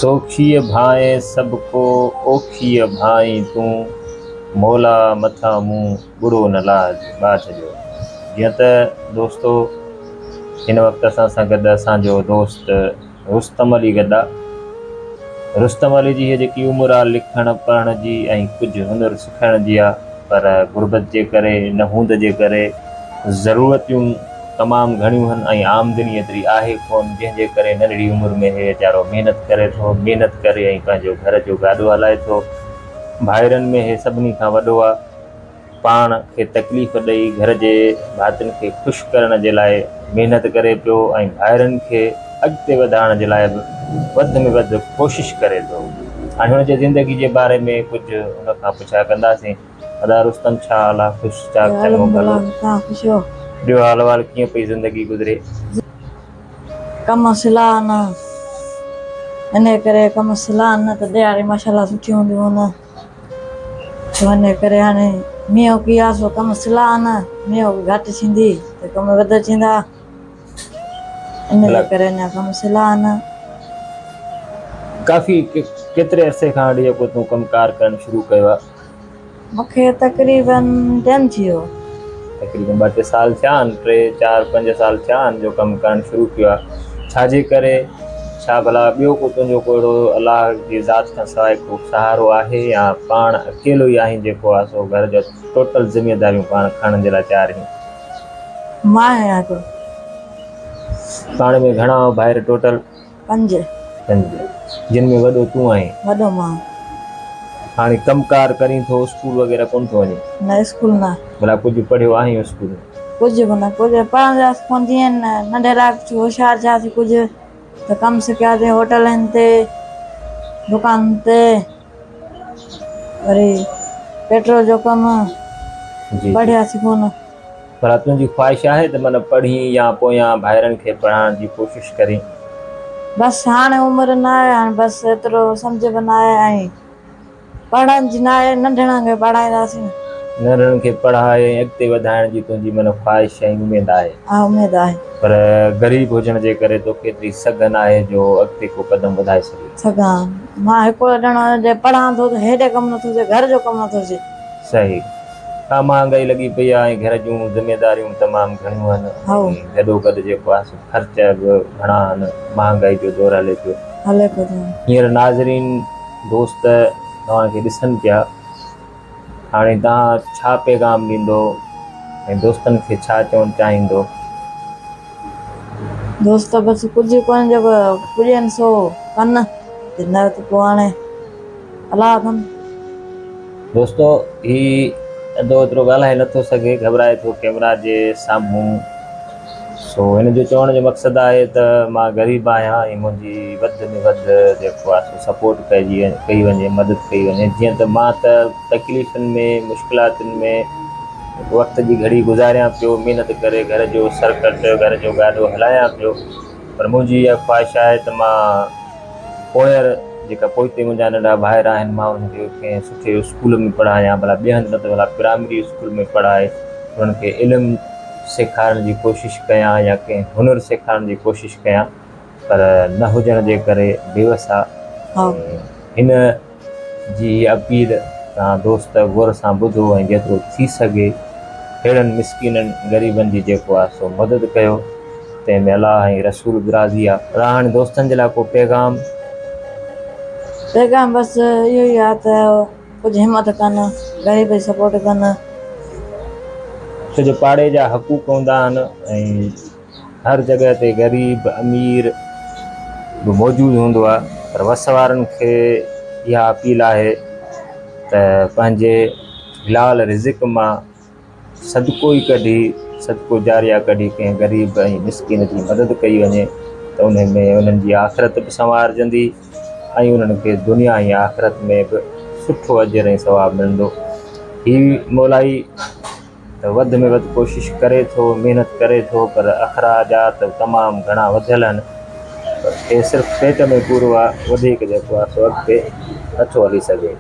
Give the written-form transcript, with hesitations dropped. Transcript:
سوکيء ڀانئين سڀڪو، اوکيء ڀانئين تون، مولا مٿان مون ٻڙو نه لاهج ٻاجهه جو. جيئن ته دوستو هن وقت اسان سان گڏ اسان جو دوست رستم علي گڏ آ. رستم علي جي هيء جيڪي عمر آ لکڻ پڙهڻ جي ۽ ڪجهه هنر سکڻ جي آ پر غربت جي ڪري نه هوند جي ڪري ضرورتيون تمام گهڻيون هن ۽ آمدني ايتري آهي ڪون جنهن جي ڪري ننڍڙي عمر ۾ هي ويچارو محنت ڪري ٿو محنت ڪري ۽ پنهنجو گهر جو گاڏو هلائي ٿو ڀائرن ۾ هي سڀني کان وڏو آ پاڻ کي تڪليف ڏئي گهر جي ڀاتين کي خوش ڪرڻ جي لاء محنت ڪري پيو ۽ ڀائرن کي اڳتي وڌائڻ جي لاء به وڌ ۾ وڌ ڪوشش ڪري ٿو. هاڻي هن جي زندگي جي باري ۾ ڪجهه هن کان پڇا ڪنداسين. ادا رستم ڇا حال آ؟ خوش چاڪ چڱو ڀلو؟ ٻيو حال احوال ڪيئن پئي زندگي گذري؟ ڪم سلا نه انهي ڪري ڪم سلا نه ته ڏيهاڙي ماشاءالله سٺي هونديون هن. سو انهيء ڪري هاڻي مينهن ڪي آ سو ڪم سلا نه، مينهن گهٽ ٿيندي ته ڪم وڌ ٿيندا. انهيء ڪري اڃا ڪم سلا نه. ڪافي ڪيتري عرصي کان وٺي جيڪو تون ڪم ڪار ڪرڻ شروع ڪيو آ؟ مون کي تقريبن ٽيم ٿي ويو. تقريبن ٻه ٽي سال ٿيا آهن، ٽي چار پنج سال ٿيا آهن جو ڪم ڪرڻ شروع ڪيو آهي. ڇا جي ڪري؟ ڇا ڀلا ٻيو ڪو تنهنجو ڪو اهڙو الله جي ذات کان سواء ڪو سهارو آهي يا پاڻ اڪيلو ئي آهين جيڪو آهي سو گهر جا ٽوٽل ذميداريون پاڻ کڻڻ جي لاء تيار آهين؟ مان آهيان هڪڙو. پاڻ ۾ گهڻا ڀائر ٽوٽل؟ پنج. پنج جن ۾ وڏو تون آهين؟ وڏو مان. هاڻي ڪم ڪار ڪرين ٿو اسڪول وغيره ڪونه ٿو وڃين؟ نه اسڪول نه. ڀلا ڪجهه پڙهيو آهين اسڪول ۾؟ ڪجهه به نه ڪجهه پڙهنداسين ڪونه جيئن ننڍي لاء ڪجهه هوشيار ٿياسين ڪجهه ته ڪم سکياسين هوٽلن تي دڪانن تي وري پيٽرول جو ڪم پڙهياسين ڪونه. ڀلا تنهنجي خواهش آهي ته من پڙهين يا پويان ڀائرن کي پڙهائڻ جي ڪوشش ڪرين؟ بس هاڻي عمر نه آهي هاڻي بس ايترو سمجهه به نه آهي ۽ پڙهڻ جي نه آهي ننڍڙن کي پڙهائينداسين. ننڍڙن کي پڙهائي ۽ اڳتي وڌائڻ جي تنهنجي من خواهش ۽ اميد آهي. ها اميد آهي. پر غريب هجڻ جي ڪري توکي ايتري سگهه نه آهي جو اڳتي ڪو قدم وڌائي سگهين. سگهان مان هڪڙو ڄڻو جي پڙهان ٿو ته هيڏي ڪم نٿو ٿئي گهر جو ڪم نٿو ٿئي. صحيح. ها مهانگائي لڳي پئي آهي ۽ گهر جون ذميداريون تمام گهڻيون آهن ۽ گڏوگڏ جيڪو آهي سو خرچ به گهڻا آهن مهانگائي جو دور هلي پيو. هلي پيو ته. هينئر ناظرين دوست توهان کي ڏسن پيا هاڻي توهان ڇا پيغام ڏيندو ۽ دوستن کي ڇا چوڻ چاهيندو؟ دوست بس ڪجهه ڪونهي جيڪو پڄين سو ڪن نه ته پوء هاڻي الله اٿن. دوستو هي ادو ايترو ڳالهائي نٿو سگهي گهٻرائي ٿو ڪيمرا جي سامهون سو هن جو چوڻ جو مقصد آهي ته مان غريب آهيان ۽ منهنجي وڌ ۾ وڌ جيڪو آهي سو سپورٽ ڪئي ڪئي وڃي مدد ڪئي وڃي جيئن ته مان ته تڪليفن ۾ مشڪلاتن ۾ وقت جي گهڙي گذاريان پيو محنت ڪري گهر جو سرڪٽ گهر جو گاڏو هلايان پيو پر منهنجي اها خواهش آهي ته مان پوئر جيڪا پوئتي منهنجا ننڍا ڀائر آهن مان انهن کي ڪنهن سٺي اسڪول ۾ پڙهايان ڀلا ٻئي هنڌ نه ته ڀلا پرائمري اسڪول ۾ پڙهائي انهن کي علم سيکارڻ جي ڪوشش ڪيان يا ڪنهن هنر سيکارڻ جي ڪوشش ڪيان پر نه هجڻ جي ڪري بيوس آ هن جي هي اپيل توهان دوست غور سان ٻڌو ۽ جيترو ٿي سگهي ههڙن مسڪينن غريبن جي جيڪو آ سو مدد ڪيو تنهن ۾ الله ۽ رسول به راضي آ. راهڻ دوستن جي لاء ڪو پيغام؟ پيغام بس اهو ئي آ ته ڪجهه همت ڪن غريب جي سپورٽ ڪن. ڇو جو پاڙي جا حقوق هوندا آهن ۽ هر جڳهه تي غريب امير به موجود هوندو آهي پر وس وارن کي اها اپيل آهي ته پنهنجي حلال رزق مان صدقو ئي ڪڍي صدقو جاريه ڪڍي ڪنهن غريب ۽ مسڪين جي مدد ڪئي وڃي ته ان ۾ انهن جي آخرت به سنوارجندي ۽ انهن کي دنيا ۽ آخرت ۾ به سٺو اجر ۽ ثواب ملندو. هي مولائي ته وڌ ۾ وڌ ڪوشش ڪري ٿو، محنت ڪري ٿو پر اخراجات تمام گهڻا وڌيل آهن پر کيس صرف پيٽ ۾ پورو آهي وڌيڪ جيڪو آهي سو اڳتي نٿو هلي سگهي.